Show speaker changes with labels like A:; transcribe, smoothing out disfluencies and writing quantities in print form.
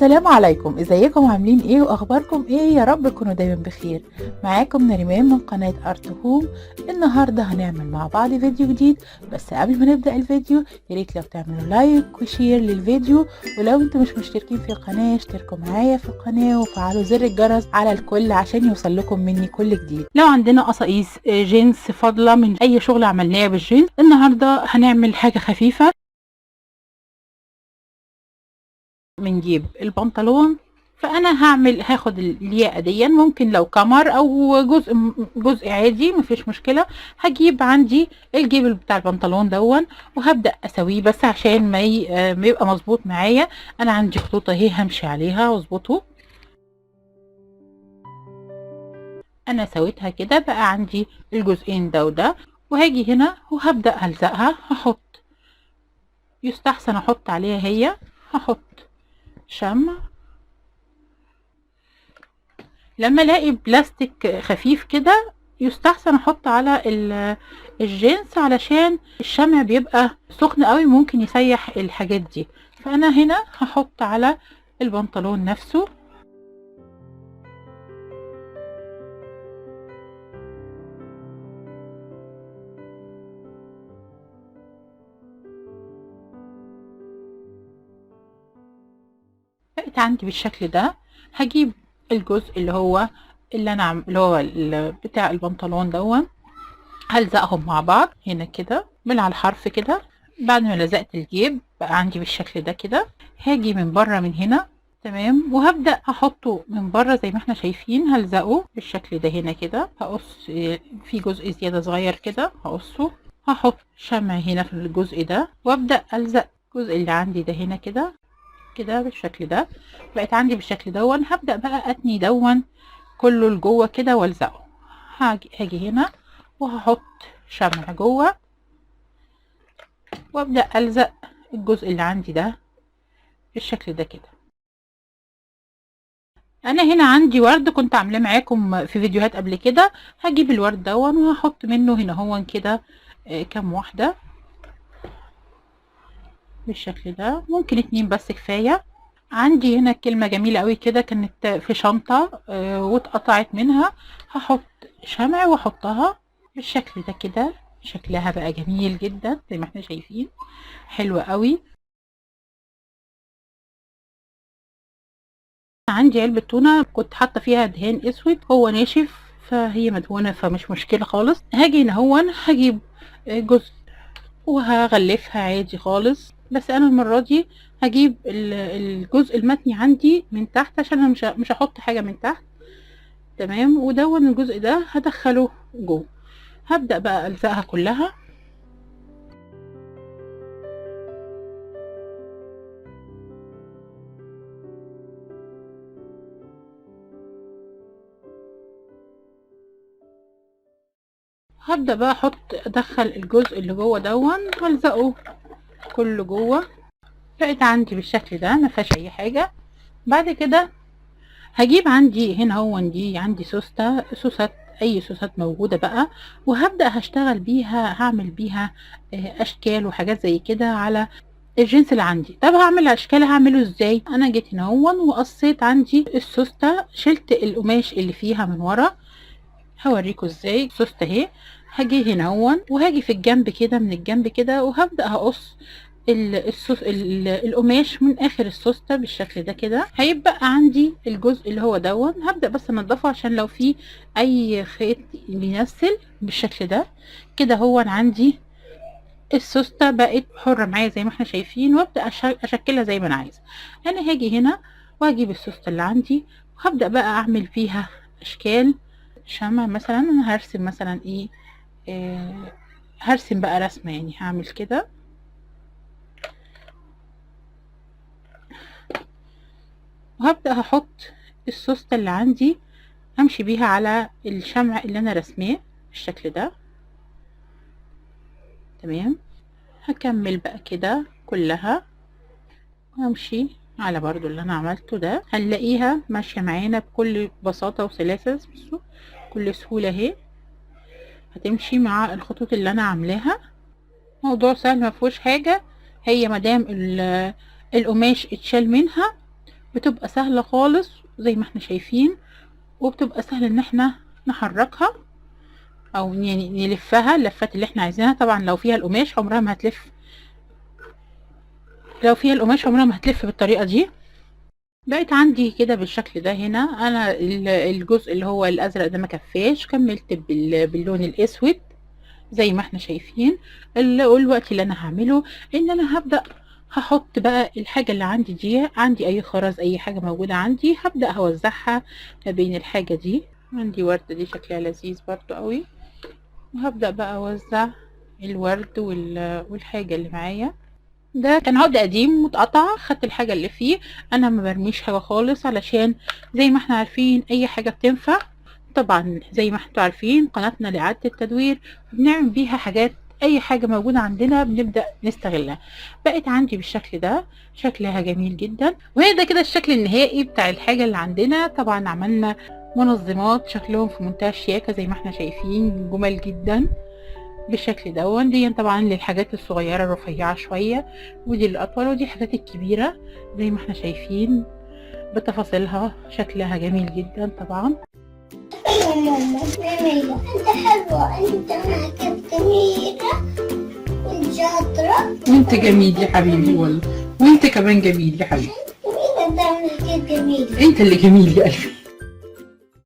A: السلام عليكم، ازيكم؟ عاملين ايه واخباركم ايه؟ يا رب تكونوا دايما بخير. معاكم نريمان من قناة ارت هوم. النهاردة هنعمل مع بعض فيديو جديد، بس قبل ما نبدأ الفيديو ياريت لو تعملوا like و share للفيديو، ولو انتم مش مشتركين في القناة اشتركوا معايا في القناة وفعلوا زر الجرس على الكل عشان يوصل لكم مني كل جديد. لو عندنا قصاقيس جينز فاضلة من اي شغل عملناه بالجينز، النهاردة هنعمل حاجة خفيفة. من جيب البنطلون، فانا هاخد الياقه دي، ممكن لو كمر او جزء عادي مفيش مشكلة. هجيب عندي الجيب بتاع البنطلون دون وهبدا اسويه بس عشان ما يبقى مظبوط معايا. انا عندي خطوط اهي همشي عليها واظبطه. انا سويتها كده، بقى عندي الجزئين ده وده، وهاجي هنا وهبدا الزقها. هحط، يستحسن احط عليها هي، هحط شمع. لما الاقي بلاستيك خفيف كده يستحسن احط على الجينز علشان الشمع بيبقى سخن قوي ممكن يسيح الحاجات دي. فانا هنا هحط على البنطلون نفسه. بقت عندي بالشكل ده. هجيب الجزء اللي هو اللي انا اللي هو بتاع البنطلون دون، هلزقهم مع بعض هنا كده من على الحرف كده. بعد ما لزقت الجيب بقى عندي بالشكل ده كده. هاجي من بره من هنا، تمام، وهبدأ احطه من بره زي ما احنا شايفين. هلزقه بالشكل ده هنا كده. هقص في جزء زيادة صغير كده هقصه. هحط شمع هنا في الجزء ده وابدأ الزق الجزء اللي عندي ده هنا كده كده بالشكل ده. بقت عندي بالشكل دون. هبدأ بقى اتني دون كله لجوه كده والزقه. هاجي هنا وهحط شمع جوه وابدأ الزق الجزء اللي عندي ده بالشكل ده كده. انا هنا عندي ورد كنت عاملاه معاكم في فيديوهات قبل كده. هجيب الورد دون وهحط منه هنا هون كده كام واحدة بالشكل ده، ممكن 2 بس كفاية. عندي هنا كلمة جميلة قوي كده كانت في شنطة واتقطعت منها. هحط شمع واحطها بالشكل ده كده. شكلها بقى جميل جدا زي ما احنا شايفين، حلوة قوي. عندي علبة تونة كنت حاطة فيها دهان اسود، هو ناشف فهي مدهونة فمش مشكلة خالص. هاجي هنا هون هجيب جزء وهغلفها عادي خالص، بس انا المرة دي هجيب الجزء المتني عندي من تحت عشان انا مش هحط حاجة من تحت، تمام. ودون الجزء ده هدخله جوه. هبدأ بقى الزقها كلها. هبدأ بقى ادخل الجزء اللي جوه دون والزقه كله جوه. بقت عندي بالشكل ده ما فيهاش اي حاجة. بعد كده هجيب عندي هنا هو دي عندي سوسته، سوست، اي سوست موجودة بقى، وهبدأ هشتغل بيها، هعمل بيها اشكال وحاجات زي كده على الجنس اللي عندي. طب هعمل اشكال هعمله ازاي؟ انا جيت هنا هون وقصيت عندي السوسته، شلت القماش اللي فيها من ورا، هوريكم ازاي. السوسته اهي. هاجي هنا هون وهاجي في الجنب كده، من الجنب كده، وهبدأ هقص القماش من اخر السوسته بالشكل ده كده. هيبقى عندي الجزء اللي هو دون. هبدأ بس انضفه عشان لو في اي خيط بينسل بالشكل ده كده. هو عندي السوسته بقت حرة معايا زي ما احنا شايفين، وابدأ اشكلها زي ما انا عايزه. انا هاجي هنا واجيب السوسته اللي عندي وهبدأ بقى اعمل فيها اشكال شمع. مثلا انا هرسم مثلا ايه، هرسم بقى رسمة، يعني هعمل كده. وهبدأ هحط السوستة اللي عندي همشي بيها على الشمع اللي انا رسماه بالشكل ده، تمام. هكمل بقى كده كلها وهمشي على برضو اللي انا عملته ده. هنلاقيها ماشية معانا بكل بساطة وسلاسة، بصوا بكل سهولة اهي هتمشي مع الخطوط اللي انا عاملاها. موضوع سهل ما فيهوش حاجة. هي مادام القماش اتشال منها بتبقى سهلة خالص زي ما احنا شايفين، وبتبقى سهل ان احنا نحركها او يعني نلفها اللفات اللي احنا عايزينها. طبعا لو فيها القماش عمرها ما هتلف، لو فيها القماش عمرها ما هتلف بالطريقة دي. بقت عندي كده بالشكل ده. هنا انا الجزء اللي هو الازرق ده ما كفاش، كملت باللون الاسود زي ما احنا شايفين. الوقت اللي انا هعمله ان انا هبدأ هحط بقى الحاجة اللي عندي دي، عندي اي خرز اي حاجة موجودة عندي هبدأ هوزعها ما بين الحاجة دي. عندي وردة دي شكلها لذيذ برضو قوي، وهبدأ بقى اوزع الورد والحاجة اللي معايا. ده كان عقد قديم متقطع، خدت الحاجة اللي فيه. انا ما برميش حاجة خالص، علشان زي ما احنا عارفين اي حاجة بتنفع. طبعا زي ما انتوا عارفين قناتنا لإعادة التدوير بنعمل بيها حاجات، اي حاجة موجودة عندنا بنبدأ نستغلها. بقت عندي بالشكل ده، شكلها جميل جدا. وهي ده كده الشكل النهائي بتاع الحاجة اللي عندنا. طبعا عملنا منظمات شكلهم في منتهى الشياكة زي ما احنا شايفين، جمال جدا بالشكل دون. دي طبعا للحاجات الصغيرة الرفيعة شوية، ودي الأطول، ودي الحاجات الكبيرة زي ما احنا شايفين بتفاصيلها، شكلها جميل جدا. طبعا
B: يا ماما جميلة، أنت حلوة، أنت معك جميلة وأنت شاطرة.
A: وانت جميل يا حبيبي والله، وانت كمان جميل يا حبيبي.
B: جميلة، أنت معك جميلة.
A: انت اللي جميل يا قلبي.